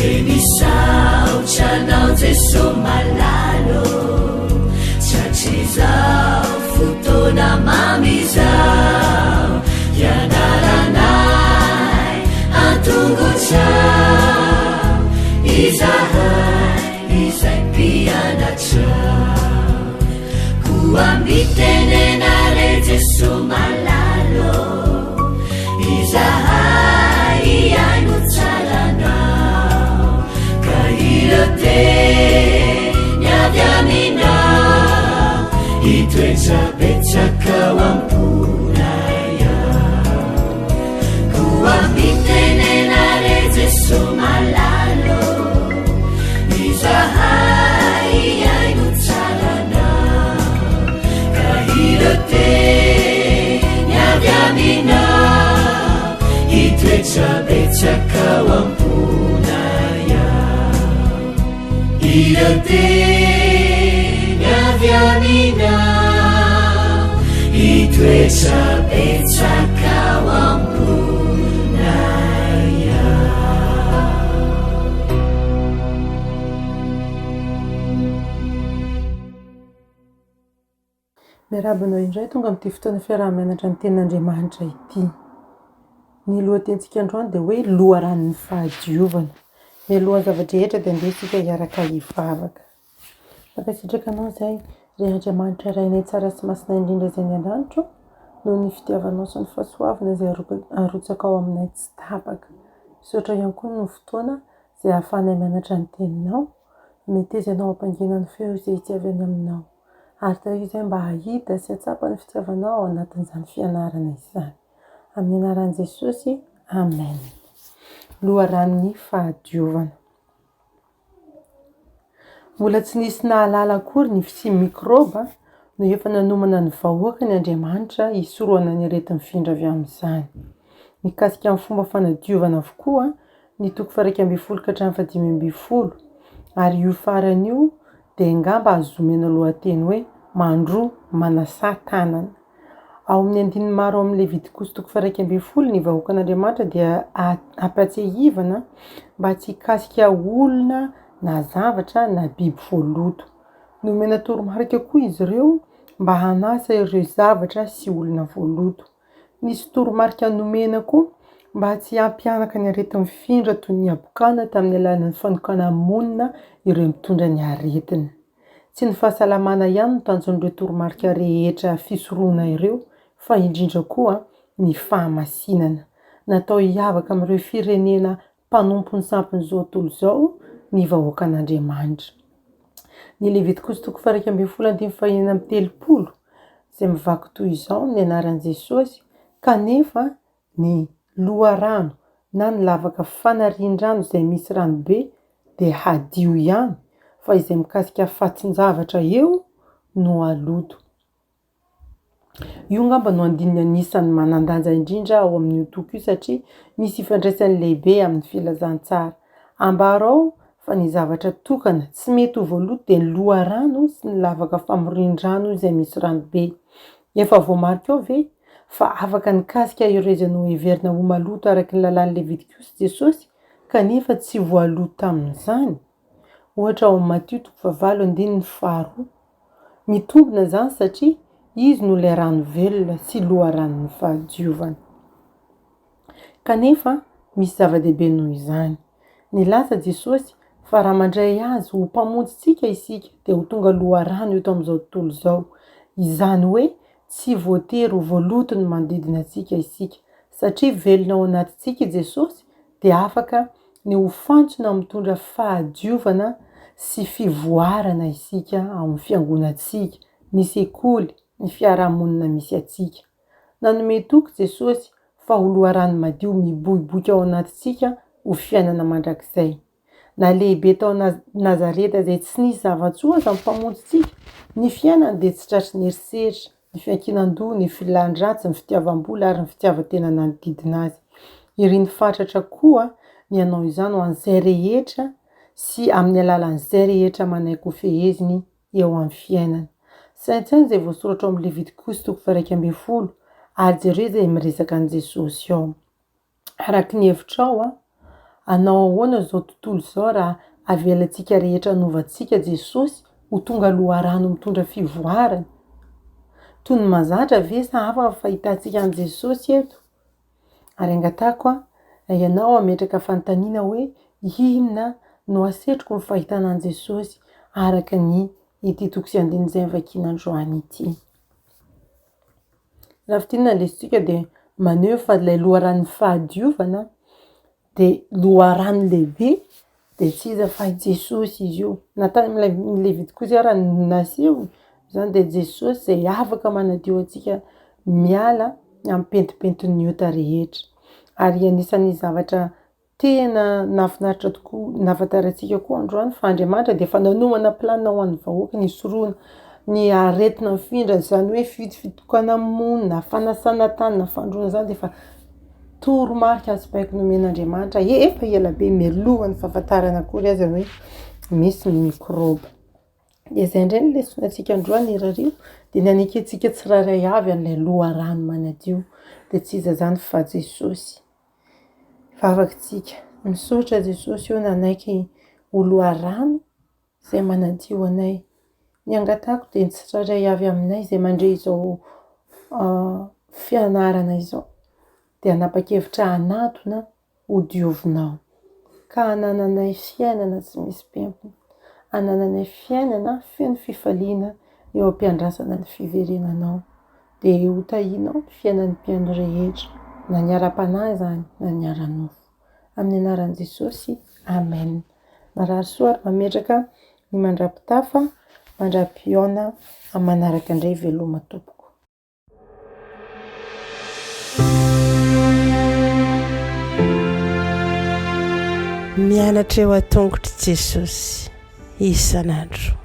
Dia misaotra anao Jeso malala ô, Tratrizao fotoana mamy izao, Hianaranay an-tongotrao, Izahay izay mpianatrao. Koa mitenena re Jeso malala ô, Izahay hihaino tsara anao, Ka ireo teny avy aminao, Hitoetra betsaka ao am-ponay ao. Koa mitenena re Jeso malala ô, Izahay hihaino tsara anao, Ka ireo teny avy aminao, Hitoetra betsaka ao am-ponay ao. Ireo teny avy aminao, Hitoetra betsaka ao am-ponay ao. Miarahaba anao indray tonga amin'ity fotoana fiaraha-mianatra ny tenin'Andriamanitra ity. Ny lohatenintsika androany dia hoe loharanon'ny fahadiovana. Mialohan'ny zava-drehetra dia andeha isika hiaraka hivavaka. Mankasitraka anao izahay, ry Andriamanitra Rainay tsara sy masina indrindra izay any an-danitra ô, noho ny fitiavanao sy ny fahasoavana izay arotsakao aminay tsy tapaka. Misaotra ihany koa noho ny fotoana izay ahafahanay mianatra ny teninao. Meteza ianao hampangina ny feo izay tsy avy any aminao. Ary tahio izahay mba hahita sy hahatsapa ny fitiavanao ao anatin'izany fianarana izany. Amin'ny anaran'i Jesosy, Amen. Loharanon'ny fahadiovana. Mbola tsy nisy nahalala akory ny fisian'ny mikraoba no efa nanomana ny vahoakany Andriamanitra hisorohana ny areti-mifindra avy amin'izany. Mikasika ny fomba fanadiovana avokoa ny toko faha-11 ka hatramin'ny faha-15, ary io farany io dia angamba azo omena lohateny hoe Mandroa, manasà tanana. Ao amin'ny andininy maro ao amin'ny Levitikosy toko faha-11, ny vahoakan'Andriamanitra dia ampatsiahivana mba tsy hikasika olona na zavatra na biby voaloto. Nomena toromarika koa izy ireo mba hanasa ireo zavatra sy olona voaloto. Nisy toromarika nomena koa mba tsy hampihanaka ny areti-mifindra toy ny habokana tamin'ny alalan'ny fanokana-monina ireo mitondra ny aretina. Tsy ny fahasalamana ihany no tanjon'ireo toromarika rehetra fisorohana ireo fa indrindra koa ny fahamasinana. Natao hiavaka amin'ireo firenena mpanompo ny sampin'izao tontolo izao ny vahoakan'Andriamanitra. Ny Levitikosy toko faha-11 andininy faha-36 izay mivaky toy izao ny anaran'i Jesosy, Kanefa ny loharano na ny lavaka fanarian-drano izay misy rano be dia hadio ihany, fa izay mikasika fatin-javatra eo no haloto. Io angamba no andininy anisan'ny manan-danja indrindra ao amin'io toko io satria misy ifandraisany lehibe amin'ny filazantsara. Ambara ao fa ny zavatra tokana tsy mety ho voaloto dia ny loharano sy ny lavaka famorian-drano izay misy rano be. Efa voamarika ao ve fa afaka nikasika ireo izay noheverina ho maloto araka ny lalàn'ny Levitikosy Jesosy kanefa tsy voaloto tamin'izany? Ohatra ao amin'ny Matio toko fahavalo andininy faharoa. Mitombina izany satria Izy no ilay rano velona sy loharanon'ny fahadiovana. Kanefa misy zava-dehibe noho izany. Nilaza Jesosy fa raha mandray Azy ho Mpamonjintsika isika dia ho tonga loharano eto amin'izao tontolo izao. Izany hoe tsy voatery ho voaloto ny manodidina antsika isika. Satria velona ao anatintsika i Jesosy dia afaka ny ho fantsona mitondra fahadiovana sy fivoarana isika ao amin'ny fiangonantsika, ny sekoly, ny fiarahamonina misy antsika. Nanome toky Jesosy fa ho loharano madio miboiboika ao anatintsika ho fiainana mandrakizay. Na lehibe tao Nazareta izay tsy nisy zava-tsoa aza ny Mpamonjintsika, ny fiainany dia tsy tratry ny herisetra, ny fiankinan-doha, ny filan-dratsy, ny fitiavam-bola ary ny fitiavan-tena nanodidina azy. Iriny fatratra koa ny hanao izany ho an'izay rehetra sy amin'ny alalan'izay rehetra manaiky hofeheziny eo amin'ny fiainana. Saintsaino izay voasoratra ao amin'ny Levitikosy toko faha-11 ary jereo izay miresaka an'i Jesosy ao. Araka ny hevitrao, Hanao ahoana izao tontolo izao raha avelantsika rehetra hanova antsika Jesosy ho tonga loharano mitondra fivoarana? Toy ny mahazatra ve sa hafa ny fahitantsika an'i Jesosy eto? Ary angatahako ianao hametraka fanontaniana hoe inona no asetriko ny fahitana an'i Jesosy araka ny ity toko sy andininy izay novakiana androany ity. Raha fintinina ny lesotsika dia maneho fa ilay loharanon'ny fahadiovana dia loharano lehibe dia tsy iza fa i Jesosy izy io. Na tany amin'ilay Levitikosy ara no nasehony izany dia Jesosy izay afaka manadio antsika miala amin'ny pentimpentin'ny ota rehetra. Ary anisan'ny zavatra tena nahafinaritra tokoa nahafantarantsika koa androany fa Andriamanitra dia efa nanomana planina ho an'ny vahoaka nisorohana ny aretina mifindra izany hoe fitokana-monina, fanasana tanana, fandroana izany dia efa toromarika sy baiko nomen'Andriamanitra efa ela be mialohan'ny fahafantarana akory aza hoe misy ny mikraoba. Dia izay indray ny lesona antsika androany irariho dia ny hanekentsika tsirairay avy an'ilay loharano manadio dia tsy iza izany fa Jesosy. Vavaka isika, misaotra Jesosy ô nanaiky ho loharano izay manadio anay. Ny angatahako dia ny tsirairay avy aminay izay mandre izao fianarana izao dia hanapa-kevitra hanatona ho diovinao ka hanananay fiainana tsy misy pentina, hanananay fiainana feno fifaliana eo am-piandrasana ny fiverenanao. Dia ho tahianao ny fiainan'ny mpihaino rehetra, na ny ara-panahy izany na ny ara-nofo. Amin'ny anaran'i Jesosy, Amen. Marary soa ary mametraka ny mandra-pitafa, mandra-pihaona amin'ny manaraka indray veloma tompoko. Mianatra eo an-tongotr'i Jesosy isan'andro.